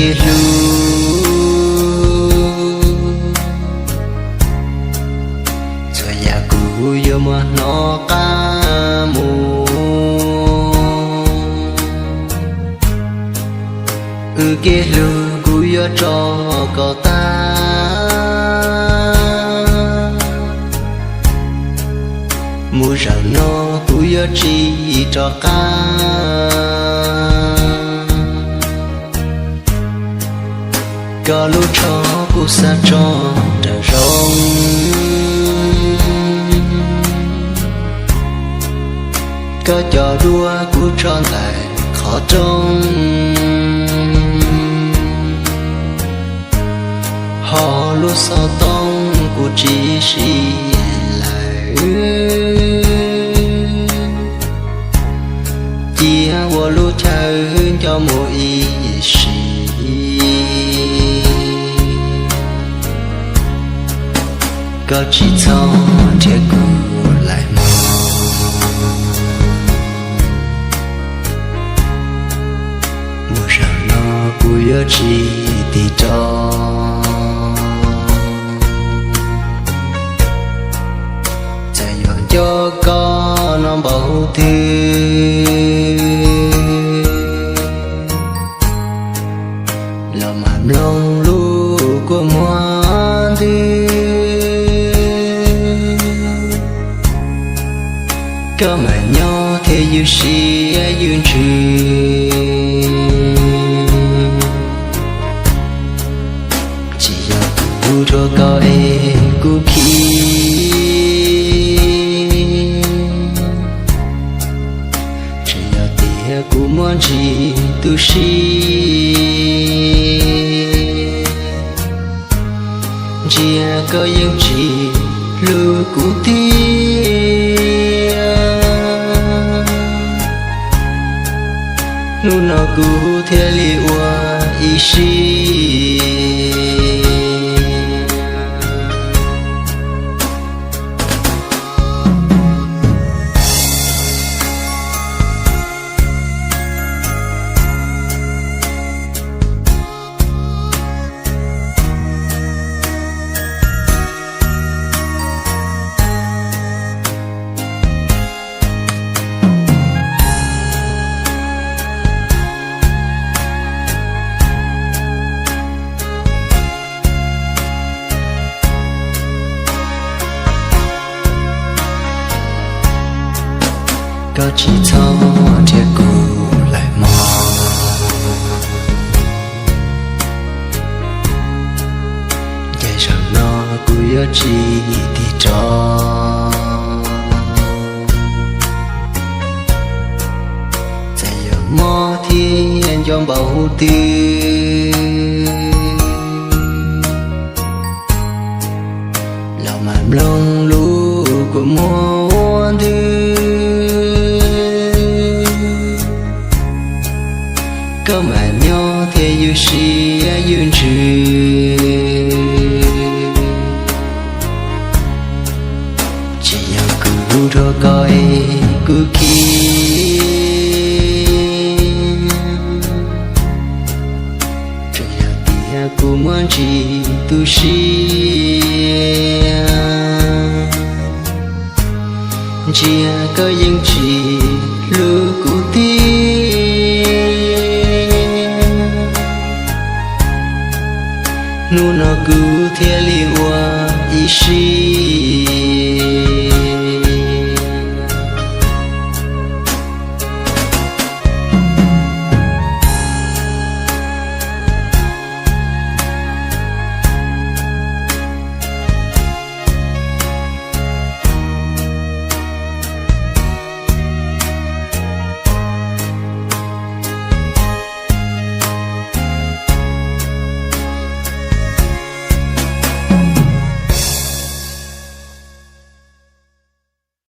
Kev hlub, txhua yam kuv yuav muab hnov qab mus. Wb kev hlub kuv yuav tso kom tag. Mus zaum no kuv yuav tsis rov qab. Koj lub tsho kuv xav tso nram zoov. Koj cov duab kuv tso ntawm qhov rooj. Ho lub xov tooj kuv tsis siv lawm. Cia ua lub chaw nco mus ib sim. Koj tsis txhob nrhiav kuv lawm mog. Mus zaum no kuv yuav tsis tig rov. Txawm yuav nco koj no npaum twg los mam mloog lub kua muag ntws. Koj mam nyob thiab ywj siab ywj ntsws. Tsis yog kuv rhuav koj es kuv khib. Tseem yog tias kuv muaj ntsis tu siab. Ntsia koj yeej tsis hlub kuv tiag. Hnub no kuv thiaj li ua ib siab. Koj tsis txhob nrhiav kuv lawm mog. Ces zaum no kuv yuav tsis tig rov. Txawm yuav mob thiab nco npaum twg los mam mloog lub kua muag ntws. Koj mam nyob thiab ywj siab ywj ntsws. Tsis yog kuv rhuav koj es kuv khib. Tseem yog tias kuv muaj ntsis tu siab. Ntsia koj yeej tsis hlub kuv tiag. Hnub no kuv thiaj li ua ib siab.